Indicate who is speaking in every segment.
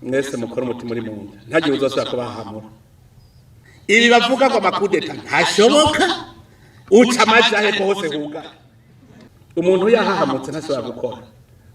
Speaker 1: Mwese mukora umutima uri mu nda, ntagire uzosubira kubahamura. Ibi bavuga ngo amakudeta ntashoboka, uca amajahe ko hose hugaye. Umuntu yahahamutse ntashobora gukora.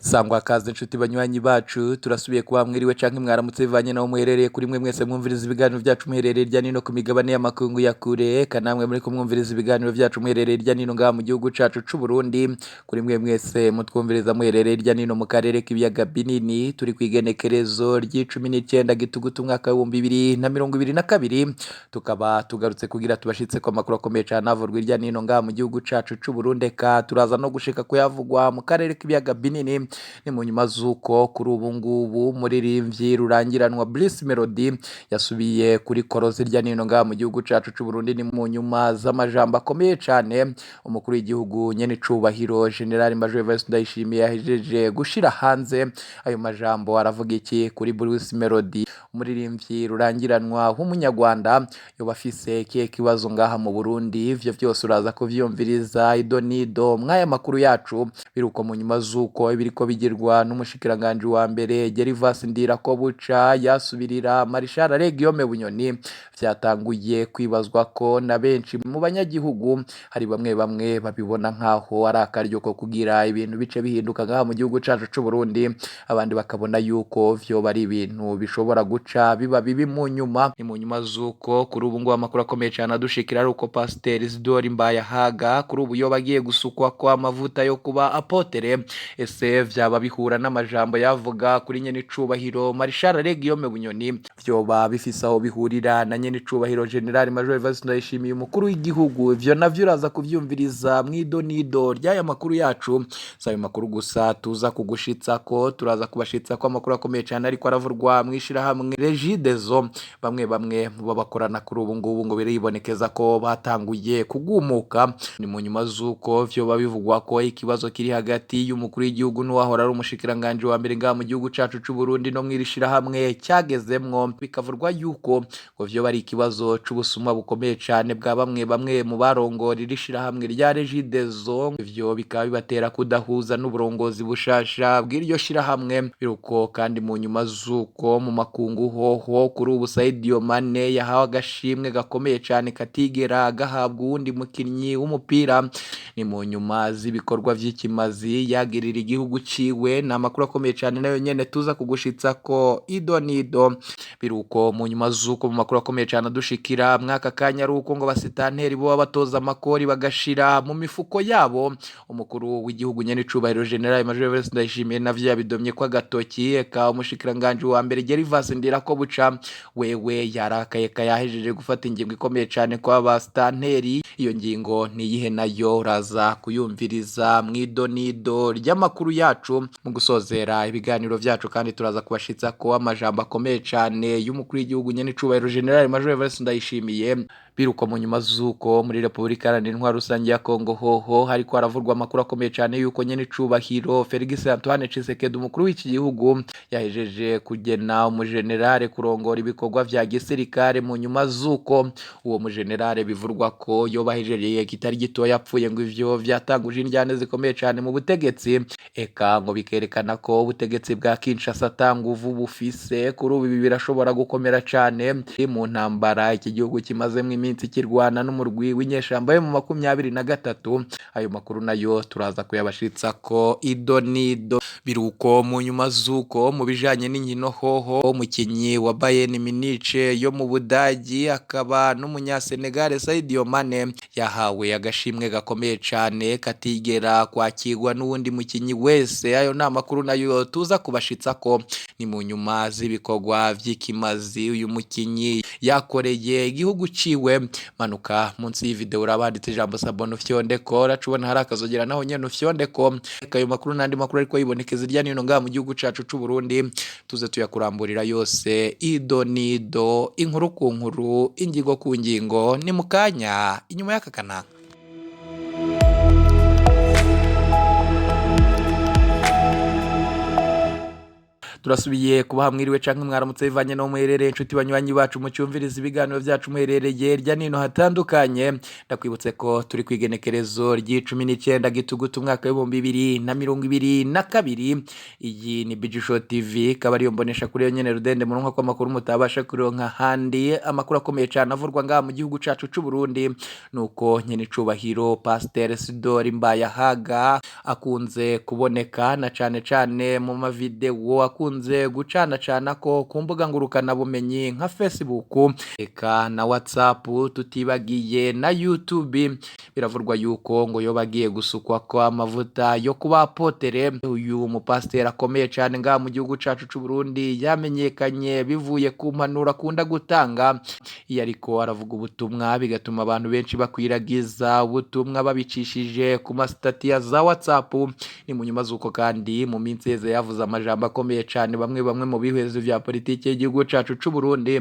Speaker 2: Sangwa kaze inshuti banywanyi bacu, turasubiye kuba mwiriwe canke mwaramutse bivanye naho muherereye. Kuri mwe mwese mwumviriza ibiganiro vyacu muherereye irya nino ku migabane y'amakungu ya kure, eka namwe muri kumwumviriza ibiganiro vyacu muherereye irya nino ngaha mu gihugu cacu c'u Burundi, kuri mwe mwese mutwumviriza muherereye irya nino mu karere k'ibiyaga binini, turi kw'igenekerezo ry'icumi n'icenda gitugutu umwaka w'2022, tukaba tugarutse kugira tubashitse ko amakuru akomeye cane avurwa irya nino ngaha mu gihugu cacu c'u Burundi, eka turaza no gushika kuyavugwa mu karere k'ibiyaga binini. Ni mu nyuma z'uko kuri ubu ngubu umuririmbyi rurangiranwa Bruce Melody yasubiye kuri korosi irya nino ngaha mu gihugu cacu c'u Burundi. Ni mu nyuma z'amajambo akomeye cane umukuru w'igihugu nyene icubahiro General Major Evariste Ndayishimiye yahejeje gushira hanze. Ayo majambo aravuga iki kuri Bruce Melody, umuririmbyi rurangiranwa w'umunyarwanda yoba afise ikihe kibazo ngaha mu Burundi? Ivyo vyose uraza kuvyumviriza ido nido mw'aya makuru yacu. Biruko mu nyuma z'uko ibiriko bigirwa n'umushikiranganji wa mbere Gervas Ndirakobuca yasubirira Marshal Alain Guillaume Bunyoni vyatanguye kwibazwa ko na benshi mu banyagihugu, hari bamwe bamwe babibona nkaho ari akaryo ko kugira ibintu bice bihinduka ngaha mu gihugu cacu c'u Burundi, abandi bakabona yuko vyoba ari ibintu bishobora guca biba bibi mu nyuma. Ni mu nyuma z'uko kuri ubu ngubu amakuru akomeye cane adushikira ari uko Pasiteri Isidore Mbayahaga kuri ubu yoba agiye gusukwa ko amavuta yo kuba apôtre. Ese vyaba bihura n'amajambo yavuga kuri nyene icubahiro Marshal Alain Guillaume Bunyoni? Vyoba bifise aho bihurira na nyene icubahiro General Major Evariste Ndayishimiye, umukuru w'igihugu? Ivyo navyo uraza kuvyumviriza mw'ido nido ry'aya makuru yacu. Si ayo makuru gusa tuza kugushitsako, turaza kubashitsa ko amakuru akomeye cane ariko aravurwa mw'ishirahamwe Regideso. Bamwe bamwe mu babakorana kuri ubu ngubu ngo biribonekeza ko batanguye kugumuka. Ni mu nyuma z'uko vyoba bivugwa ko ikibazo kiri hagati y'umukuru w'igihugu n'uwahora ari umushikiranganji wa mbere ngaha mu gihugu cacu c'u Burundi no mw'iri shirahamwe cyagezemwo, bikavurwa yuko ngo vyoba ari ikibazo c'ubusuma bukomeye cane bwa bamwe bamwe mu barongora iri shirahamwe rya Regideso, ivyo bikaba bibatera kudahuza n'uburongozi bushasha bw'iryo shirahamwe. Biruko kandi mu nyuma z'uko mu makungu hoho kuri ubu Sadio Mane yahawe agashimwe gakomeye cane katigera gahabwa uwundi mukinyi w'umupira, ni mu nyuma z'ibikorwa vy'ikimazi yagirira igihugu ciwe. Ni amakuru akomeye cane nayo nyene tuza kugushitsa ko ido nido. Biruko mu nyuma z'uko mu makuru akomeye cane adushikira mwaka kanya ari uko ngo basitanteri bo batoza amakori bagashira mu mifuko yabo. Umukuru w'igihugu nyene icubahiro General Major Evariste Ndayishimiye navyo yabidomye ko agatoki, eka umushikiranganji wa mbere Gervas Ndirakobuca wewe yarakaye kayahejeje gufata ingingo ikomeye cane kwa basitanteri. Iyo ngingo niyihe? Nayo uraza kuyumviriza mw'ido nido ry'amakuru yacu. Mu gusozera ibiganiro vyacu kandi turaza kubashitsa ko amajambo akomeye cane y'umukuru w'igihugu nyene icubahiro General Major Evariste Ndayishimiye. Biruko mu nyuma z'uko muri Repubulika Iharanira Intwaro Rusange ya Kongo hoho hariko haravurwa amakuru akomeye cane yuko nyene icubahiro Felix Antoine Tshisekedi, umukuru w'iki gihugu, yahejeje kugena umujenerale kurongora ibikorwa vya gisirikare, mu nyuma z'uko uwo mujenerale bivurwa ko yoba ahejeje kitari gito yapfuye, ngo ivyo vyatanguje indyane zikomeye cane mu butegetsi, eka ngo bikerekana ko ubutegetsi bwa Kinshasa ata nguvu bufise kuri ubu. Ibi birashobora gukomera cane mu ntambara iki gihugu kimazemwo iminsi kirwana n'umurwi w'inyeshamba yo mu 23. Ayo makuru nayo turaza kuyabashitsa ko ido nido. Biruko mu nyuma z'uko mu bijanye n'inkino hoho umukinyi wa Bayern Munich yo mu Budagi akaba n'umunyasenegal Sadio Mane yahawe agashimwe gakomeye cane katigera kwakirwa n'uwundi mukinyi wese. Ayo ni amakuru nayo tuza kubashitsa ko, ni mu nyuma z'ibikorwa vy'ikimazi uyu mukinyi yakoreye igihugu ciwe. Manuka munsi y'ivideo urabanditse ijambo s'abonner, ufyondeko, uracubona hari akazogera naho nyene ufyondeko. Ayo makuru n'andi makuru ariko yibonekeza irya nino ngaha mu gihugu cacu c'u Burundi, tuze tuyakuramburira yose ido nido, inkuru ku nkuru, ingingo ku ngingo. Ni mu kanya inyuma y'aka kanaka. Turasubiye kubaha mwiriwe canke mwaramutse bivanye no muherereye, inshuti banywanyi bacu mucyumviriza ibiganiro byacu muherereye hirya nino hatandukanye. Ndakwibutse ko turi kwigenekerezo ry'icumi n'icenda gitugutu umwaka w'2022. Iyi ni Bijisho TV, ikaba ariyo mbonesha kuri yo nyene rudende muronka ko amakuru mutabasha kuronka handi. Amakuru akomeye cane avurwa ngaha mu gihugu cacu c'u Burundi nuko nyene icubahiro Pasteur Sidori Mbayahaga akunze kuboneka na cane cane mu mavideo akunze gucana cana ko ku mbuga ngurukana bumenyi nka Facebook eka na WhatsApp, tutibagiye na YouTube. Biravurwa yuko ngo yoba agiye gusukwa ko amavuta yo kuba apôtre. Uyu mupasiteri akomeye cane ngaha mu gihugu cacu c'u Burundi yamenyekanye bivuye ku mpanuro akunda gutanga iyo ariko aravuga ubutumwa, bigatuma abantu benshi bakwiragiza ubutumwa babicishije ku masitati ya za WhatsApp. Ni mu nyuma z'uko kandi mu minsi iheze yavuze amajambo akomeye cane, bamwe bamwe mu bihwezo vya politiki y'igihugu cacu c'u Burundi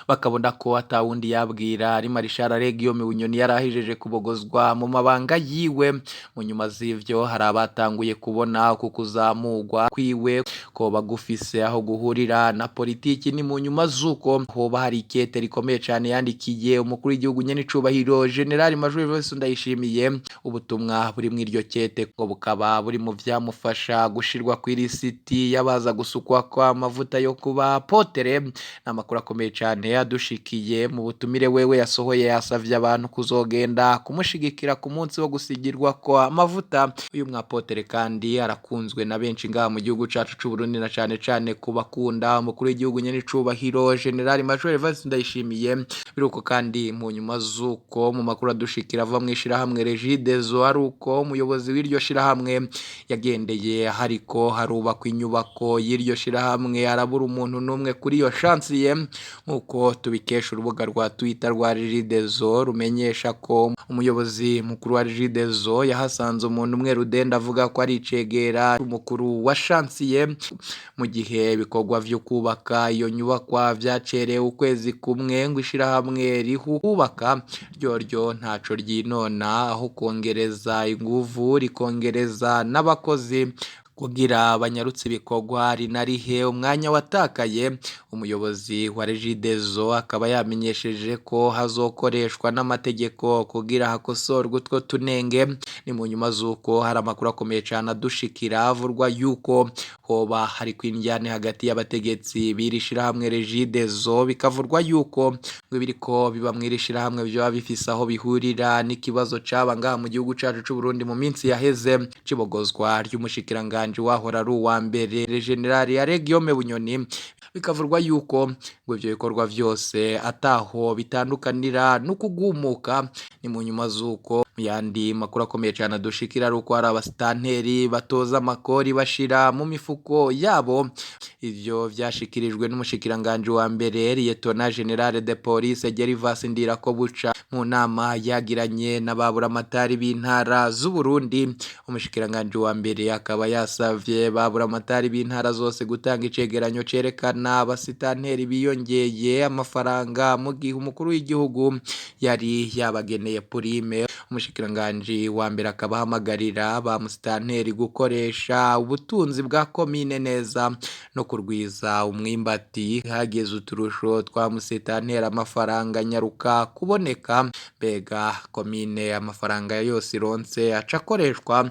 Speaker 2: bakabona ko atawundi yabwira ari Marishal Guillaume Bunyoni yari ahejeje kubogozwa mu mabanga yiwe. Mu nyuma z'ivyo hari abatanguye kubona uku kuzamurwa kwiwe ko bagufise aho guhurira na politiki. Ni mu nyuma z'uko hoba hari ikete rikomeye cane yandikiye umukuru w'igihugu nyene icubahiro General Major Evariste Ndayishimiye. Ubutumwa buri mu iryo kete ko bukaba buri mu vyamufasha gushirwa kw'ilisiti y'abaza gusukwa kwa amavuta yo kuba apôtre. N'amakuru akomeye cane yadushikiye mu butumire wewe yasohoye, yasavye abantu kuzogenda kumushigikira ku munsi wo gusigirwa ko amavuta. Uyu mwapôtre kandi arakunzwe na benshi ngaha mu gihugu cacu c'u Burundi, na cane cane ku bakunda umukuru w'igihugu nyene icubahiro General Major Evariste Ndayishimiye. Biruko kandi mu nyuma z'uko mu makuru adushikira ava mu ishirahamwe Regideso ari uko umuyobozi w'iryo shirahamwe yagendeye hariko harubakwa inyubako y'iryo shirahamwe, arabura umuntu n'umwe kuri iyo chantier, nk'uko tubikesha urubuga rwa Twitter rwa Regideso rumenyesha ko umuyobozi mukuru wa Regideso yahasanze umuntu umwe rudende avuga ko ari icegera umukuru wa chantier, mu gihe ibikorwa vyo kubaka iyo nyubakwa vyacerewe ukwezi kumwe. Ngo ishirahamwe rihubaka ryoryo ntaco ryinona, aho kongereza inguvu rikongereza n'abakozi kugira banyarutse ibikorwa rinarihe umwanya watakaye. Umuyobozi wa Regideso akaba yamenyesheje ko hazokoreshwa n'amategeko kugira hakosorwe utwo tunenge. Ni mu nyuma z'uko hari amakuru akomeye cane adushikira avurwa yuko hoba hari kwindyane hagati y'abategetsi b'iri shirahamwe Regideso, bikavurwa yuko ngo ibiriko biba mw'iri shirahamwe vyoba bifise aho bihurira n'ikibazo caba ngaha mu gihugu cacu c'u Burundi mu minsi yaheze c'ibogozwa ry'umushikiranganji wahora ari uwa mbere General Guillaume Bunyoni. Bikavurwa yuko ngo ivyo bikorwa vyose ataho bitandukanira no kugumuka. Ni mu nyuma z'uko mu yandi makuru akomeye cane adushikira ari uko hari abasitanteri batoza amakori bashira mu mifuko yabo. Ivyo vyashikirijwe n'umushikiranganji wa mbere Lieutenant General de Police Gervas Ndirakobuca mu nama yagiranye n'ababuramatari b'intara z'u Burundi. Umushikiranganji wa mbere akaba yasavye baburamatari b'intara zose gutanga icegeranyo cerekana abasitanteri biyongeye amafaranga mu gihe umukuru w'igihugu yari yabageneye prime. Umushikiranganji wa mbere akaba ahamagarira ba musitanteri gukoresha ubutunzi bwa komine neza no kurwiza umwimbati hageze uturusho twa musitanteri amafaranga nyaruka kuboneka. Mbega komine amafaranga yose ironse aca akoreshwa.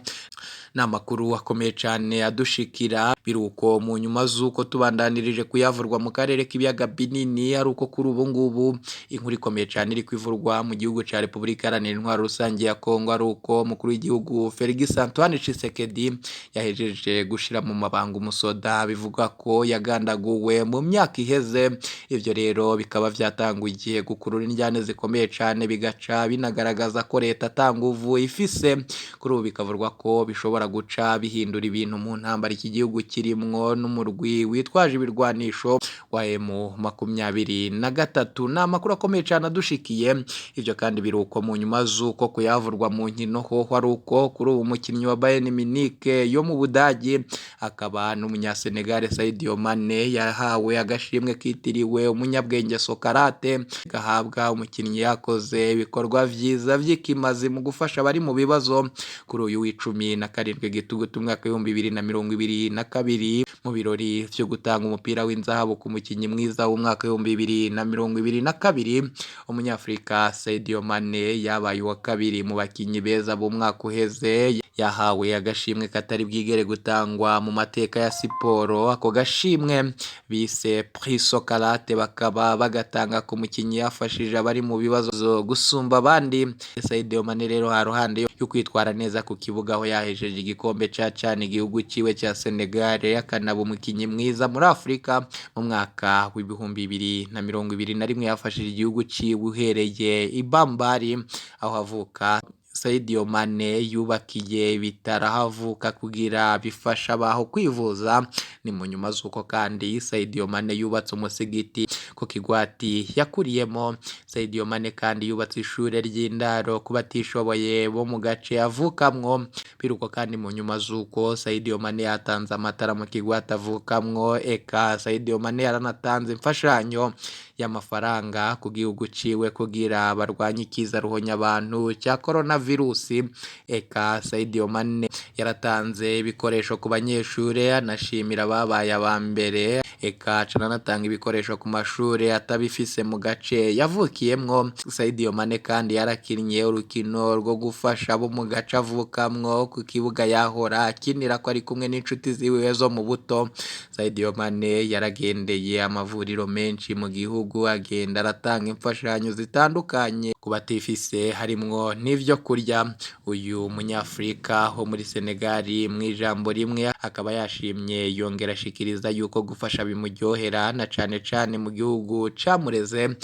Speaker 2: N'amakuru akomeye cane adushikira biruko mu nyuma z'uko tubandanirije kuyavurwa mu karere k'ibiyaga binini ari uko kuri ubu ngubu inkuru ikomeye cane iri kwivurwa mu gihugu ca Repubulika Iharanira Intwaro Rusange ya Kongo ari uko umukuru w'igihugu Felix Antoine Tshisekedi yahejeje gushira mu mabanga umusoda bivuga ko yagandaguwe mu myaka iheze. Ivyo rero bikaba vyatanguye gukurura indyane zikomeye cane, bigaca binagaragaza ko leta ata nguvu ifise kuri ubu. Bikavurwa ko bishobora guca bihindura ibintu mu ntambara iki gihugu kirimwo n'umurwi witwaje ibirwanisho wa M23. Ni amakuru akomeye cane adushikiye. Ivyo kandi biruko mu nyuma z'uko kuyavurwa mu nkino hoho ari uko kuri ubu umukinnyi wa Bayern Munich yo mu Budagi akaba n'umunyasenegal Sadio Mane yahawe agashimwe kitiriwe umunyabwenge Socrate, gahabwa umukinnyi yakoze ibikorwa vyiza vy'ikimazi mu gufasha abari mu bibazo. Kuri uyu w'icumi na karindwi gitugutu umwaka w'2022. Mu birori vyo gutanga umupira w'inzahabu ku mukinyi mwiza w'umwaka 2022, umunyafrika Sadio Mane yabaye uwa kabiri mu bakinyi beza b'umwaka uheze. Yahawe agashimwe katari bwigere gutangwa mu mateka ya siporo. Ako gashimwe bise Prix Socrate, bakaba bagatanga ku mukinyi yafashije abari mu bibazo gusumba abandi. Sadio Mane rero, haruhande yo kwitwara neza ku kibuga, aho yahejeje igikombe ca CAN igihugu ciwe ca Senegal, akanaba umukinyi mwiza muri Afrika mu mwaka w'2021, yafashije igihugu ciwe uhereye i Bambali aho avuka. Sadio Mane yubakiye ibitaro aho avuka kugira bifasha abaho kwivuza. Ni mu nyuma z'uko kandi Sadio Mane yubatse umusigiti ku kigwati yakuriyemo. Sadio Mane kandi yubatse ishure ry'indaro ku batishoboye bo mu gace avukamwo. Biruko kandi mu nyuma z'uko Sadio Mane yatanze amatara mu kigwati avukamwo. Eka Sadio Mane yaranatanze imfashanyo y'amafaranga ku gihugu ciwe kugira barwanye ikiza ruhonyabantu cya coronavirusi. Eka Sadio Mane yaratanze ibikoresho ku banyeshure, anashimira ababaye aba mbere. Eka aca anatanga ibikoresho ku mashure atabifise mu gace yavukiyemwo. Sadio Mane kandi yarakinnye urukino rwo gufasha abo mu gace avukamwo ku kibuga yahora akinira ko ari kumwe n'inshuti ziwe zo mu buto. Sadio Mane yaragendeye amavuriro menshi mu gihugu, agenda aratanga imfashanyo zitandukanye ku batifise, harimwo n'ivyo kurya. Uyu munyafrika wo muri Senegal, mu ijambo rimwe, akaba yashimye yongera ashikiriza yuko gufasha bimuryohera, na cane cane mu gihugu camureze.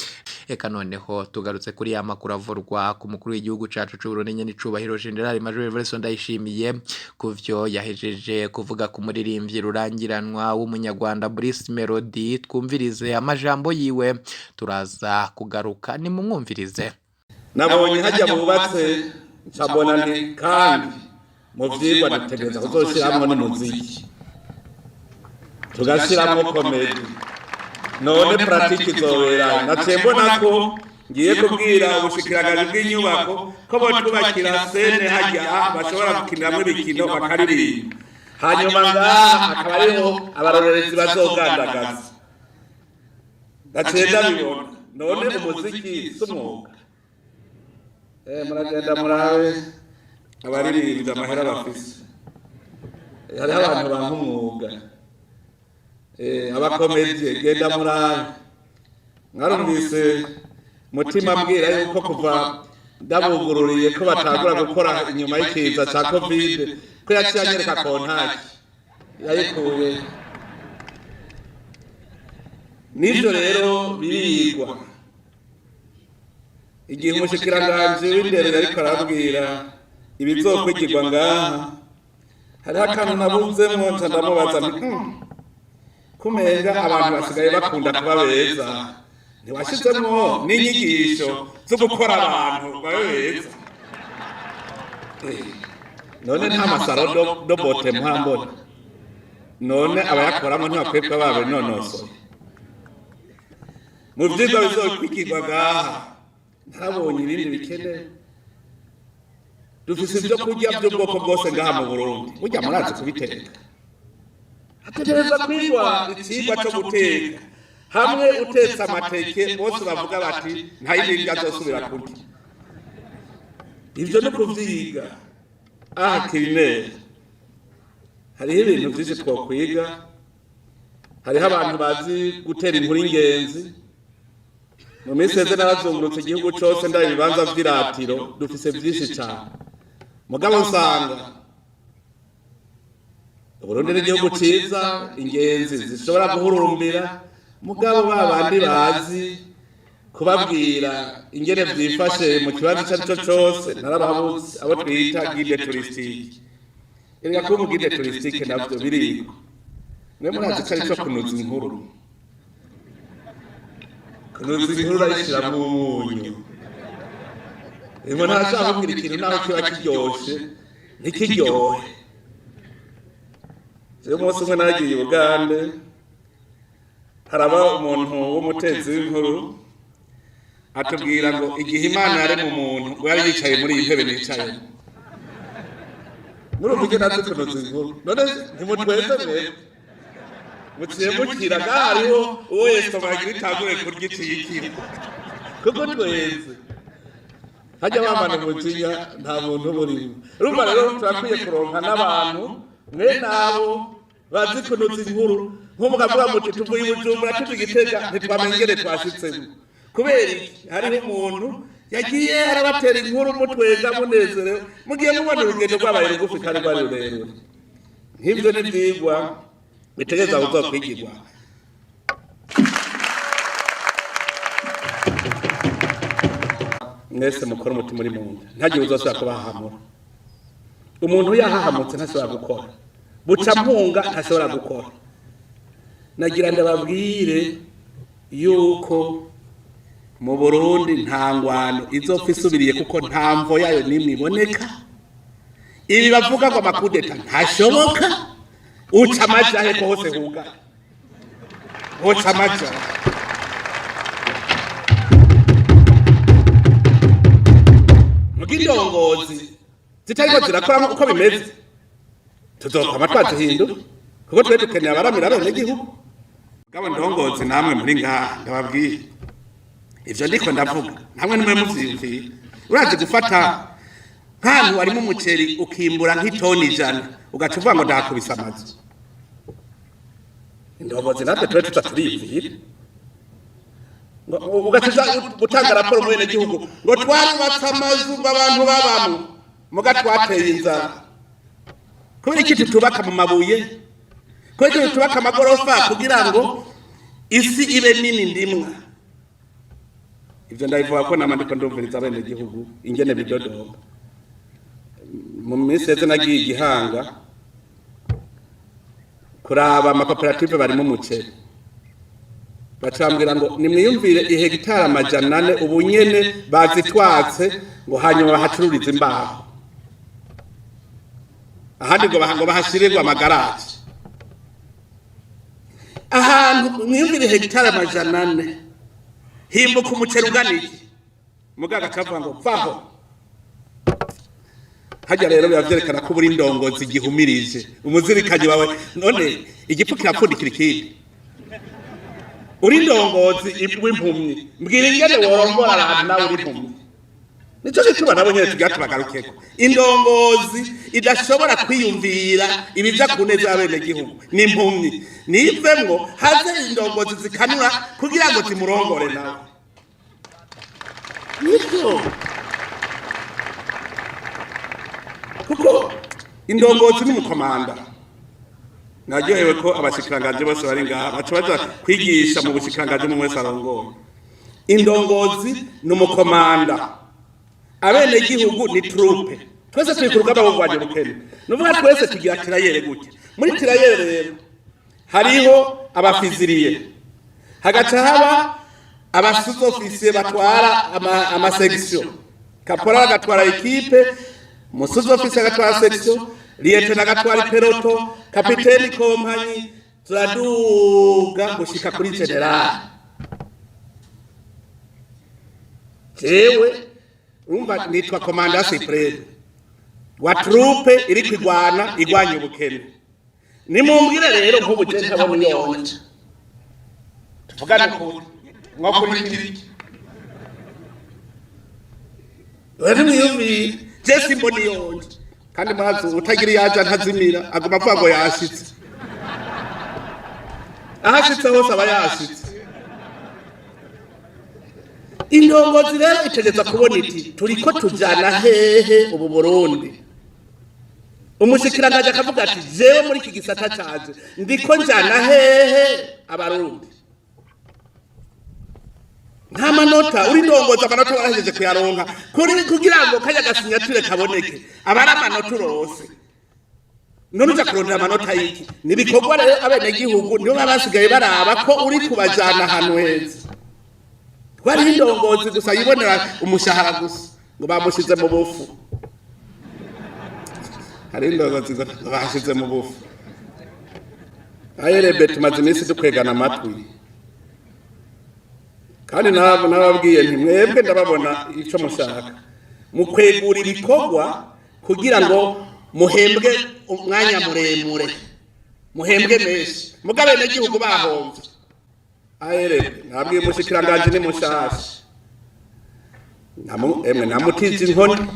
Speaker 2: Eka noneho tugarutse kuri ya makuru avurwa ku mukuru w'igihugu cacu c'Uburundi, nyene icubahiro General Major Evariste Ndayishimiye, kuvyo yahejeje kuvuga ku muririmbyi rurangiranwa w'umunyarwanda Bruce Melody. Twumvirize amajambo yiwe, turaza kugaruka, nimumwumvirize.
Speaker 1: Nabonye hajya bubatse, ncabona nti kandi mu vyigwa dutegereza kuzoshiramwo n'umuziki, tugashiramwo comédie. None pratique izobera? Naciye mbona ko ngiye kubwira ubushikiranganji bw'inyubako ko botwubakira scène hajya bashobora gukiniramwo imikino, bakaririmba, hanyuma ngaha akaba ariho abarorerezi bazogandagaza. Naciye ndabibona. None umuziki si umwuga? Muragenda murabe abaririmbyi amahera bafise. Hariho abantu banka umwuga. Aba comédiens, genda murabe. Mwarumvise mutima mbwira yuko kuva ndabugururiye ko batangura gukora inyuma y'ikiza ca Covid, ko yaciye anyereka kontaki yayikuye. Nivyo rero birigwa. Igihe umushikiranganji w'indero yariko arabwira ibizokwigirwa ngaha, hariho akantu nabuzemwo, nca ndamubaza nti: Kumenga abantu basigaye bakunda kuba beza, ntiwashizemwo n'inyigisho zo gukora abantu babe beza?" None nta ma salons de beauté muhambona? None abayakoramo ntibakwiye kuba babinonosoye? Mu vyigwa bizokwigirwa ngaha ntabonye ibindi bikenewe. Dufise ibyo kurya by'ubwoko bwose ngaha mu Burundi. Burya murazi kubiteka? Hategereza kwigwa icigwa co guteka, hamwe utetse amateke bose bavuga bati: "Nta yindi ndya azosubira kurya." Ivyo ni kuvyiga aha culinaire. Hariho ibintu vyinshi twokwiga. Hariho abantu bazi gutera inkuru ingenzi. Mu minsi heze narazungurutse igihugu cose, ndaba ibibanza vy'iratiro. Dufise vyinshi cane, mugabo nsanga Uburundi n'igihugu ciza ingenzi zishobora guhurumbira, mugabo ba bandi bazi kubabwira ingene vyifashe mu kibanza ico ari cyo cose narababuze, abo twita guide touristique. Erega kuba umu guide touristique navyo birigwa. Mwe murazi ko ari co kunuza inkuru. Kunuza inkuru urayishiramwo umunyu. Umuntu arashaka kubwira ikintu, naho kiba kiryoshe ntikiryohe. Jewe umunsi umwe naragiye i Bugande, haraba umuntu w'umutetsi w'inkuru, atubwira ngo igihe Imana yarema umuntu ngo yari yicaye muri iyi ntebe nicaye. Murumva ingene azi kunoza inkuru? None ntimutweze mwebwe? Muciye mukira ngaha hariho uwo estomac igira itangure kurya iciyikira kuko tweze hajya bamana umujinya, nta muntu uba urimo. Urumva rero turakwiye kuronka n'abantu mwe nabo bazi kunoza inkuru, nk'umukavuga muti tuvuye i Bujumbura tuja i Gitega, ntitwamenye ingene twashitsemo. Kubera iki? Hariho umuntu yagiye arabatera inkuru, mutwenga munezerewe, mugiye mubona urugendo rwabaye rugufi kandi rwari rurerure. Nk'ivyo ni ivyigwa bitegereza kuzokwigirwa. Mwese mukora umutima uri munda, ntagire uzosubira kubahahamura. Umuntu yahahamutse ntashobora gukora, buca mpunga ntashobora gukora. Nagira ndababwire yuko mu Burundi nta ngwano izopfa isubiriye, kuko nta mvo yayo n'imwe iboneka. Ibi bavuga ngo amakudeta ntashoboka, uca amajahe ko hose hugaye, uca amajahe. Muga indongozi zitariko zirakora uko bimeze, tuzokwama twazihindura, kuko twe dukeneye abaramira abenegihugu. Mugabo ndongozi namwe muri ngaha, ndababwiye ivyo ndiko ndavuga, namwe nimwe muvyiyumviye. Urazi gufata nk'ahantu harimo umuceri ukimbura nk'itoni 100, ugaca uvuga ngo ndahakubise amazu. Indongozi natwe tube tuza turiyumvira, ugaca uza gutanga raporo mu benegihugu ngo twarubatse amazu ngo abantu babamwo, muga twateye inzara. Kubera iki tutubaka mu mabuye? Kubera iki tutubaka amagorofa kugira ngo isi ibe nini ndimwa? Ivyo ndabivuga ko nama ndiko ndumviriza abenegihugu ingene bidodomba. Mu minsi yeze nagiye Igihanga kuraba amakoperative barimo umuceri, bacambwira ngo nimwiyumvire ihegitari 400 ubu nyene bazitwatse, ngo hanyuma bahacururize imbaho, ahandi ngo bahashirirwe amagaraje. Ahantu mwiyumvire hegitari 400 himbuka umuceri ungana iki? Mugaga akavuga ngo vaho hajya. Rero biba vyerekana ko buri ndongozi gihumirije umuzirikanyi wawe. None igipfu kirapfundikira ikindi. Uri ndongozi w'impumyi, mbwira ingene worongora abantu nawe uri impumyi. Nico gituma nabo nyene tugira tubagarukeko. Indongozi idashobora kwiyumvira ibija ku neza y'abenegihugu ni impumyi, nivemwo haze indongozi zikanura kugira ngo zimurongore nawe. Nivyo, kuko indongozi n'umukomanda. Naryohewe ko abashikiranganji bose bari ngaha, baca baja kwigisha mu bushikiranganji umwe wese arongoye. Indongozi ni umukomanda, abenegihugu ni troupe. Twese turi ku rugamba rwo kurwanya ubukene. Nuvuga twese tugira tirailleurs gutya. Muri tirailleurs rero hariho abafusiliers, hagaca haba abasous-officiers batwara amasections. Caporal agatwara équipe, umusous-officier agatwara section, lieutenant agatwara ipeloton, kapiteni kompanyi, turaduga gushika kuri général. Jewe urumva nitwa commandant suprême wa troupe iri kwigwana igwanya ubukene. Nimumbwire rero, nk'ubu je ntabona iyonje, tuvugane ukuri, nko kuri kiriki rero mwiyumvire, je simbona iyonje. Kandi murazi utagira iyaja ntazimira, aguma avuga ngo yashitse. Aho ashitse hose aba yashitse. Indongozi rero itegeza kubona iti turiko tujana hehe ubu Burundi. Umushikiranganji akavuga ati jewe muri iki gisata canje ndiko njana hehe abarundi. Nta manota, uri ndongozi amanota warahejeje kuyaronka kuri kugira ngo kajya gasignature kaboneke, aba ari amanota urose. None uja kurondera amanota y'iki? Ni ibikorwa rero. Abenegihugu nibo baba basigaye baraba ko uri kubajana ahantu heza. Twariho indongozi gusa yibonera umushahara gusa, ngo bamushize mu bufu. Hari indongozi ngo bashize mu bufu. Ayerebe tumaze iminsi dukwegana amatwi, kandi nababwiye nti mwebwe ndababona icyo mushaka mukwegura ibikorwa kugira ngo muhembwe umwanya muremure. Muhembwe menshi, mugabe abenegihugu bahomvye. Ahere nabwiye umushikiranganji ni mushasha. Namu emwe namutiza inkoni.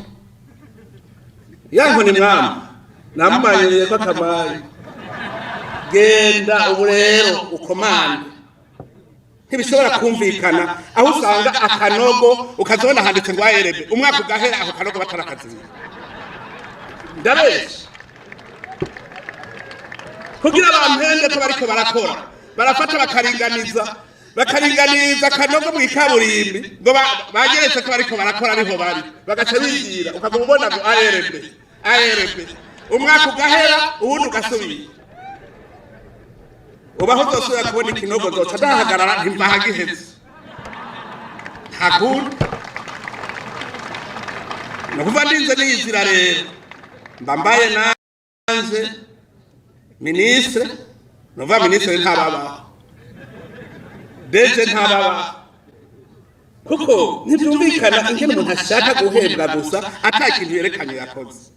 Speaker 1: Ya nkoni mwama namumanyiriye ko akamaye. Genda ubu rero ukomande. Ntibishobora kumvikana aho usanga akanogo ukazobona handitse ngo ARB, umwaka ugahera ako kanogo batarakaziba. Ndabesha? Kugira bampende ko bariko barakora, barafata bakaringaniza akanogo mu ikaburimbi ngo bageretse ko bariko barakora, ariho bari bagaca bigira, ukaguma ubona ngo ARB, ARB, umwaka ugahera, uwundi ugasubira. Ubaho uzosubira kubona ikinogo, nzoca ndahagarara ntimva hagiheze. Nta kundi, ni ukuvuga ndinze niyizira rero mba mbaye nanje ministre. Ni ukuvuga ministre ntababaho, DG ntababaho, kuko ntibyumvikana ingene umuntu ashaka guhembwa gusa ata kintu yerekanye yakoze.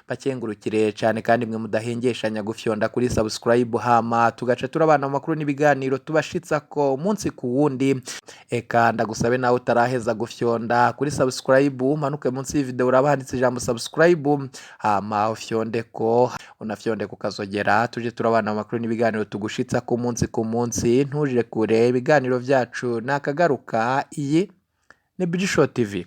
Speaker 2: Bakengurukire cyane kandi mwe mudahengeshanya gufyonda kuri subscribe, hama tugaca turabana mu makuru n'ibiganiro tubashitsa ko umunsi ku wundi. Eka ndagusabe nawe utaraheza gufyonda kuri subscribe, umanuke munsi y'ivideo uraba handitse ijambo subscribe, hama ufyonde ko unafyonde kukazogera, tuje turabana mu makuru n'ibiganiro tugushitsa ku munsi ku munsi. Ntuje kure, ibiganiro byacu nakagaruka. Iyi ni Bigisho TV.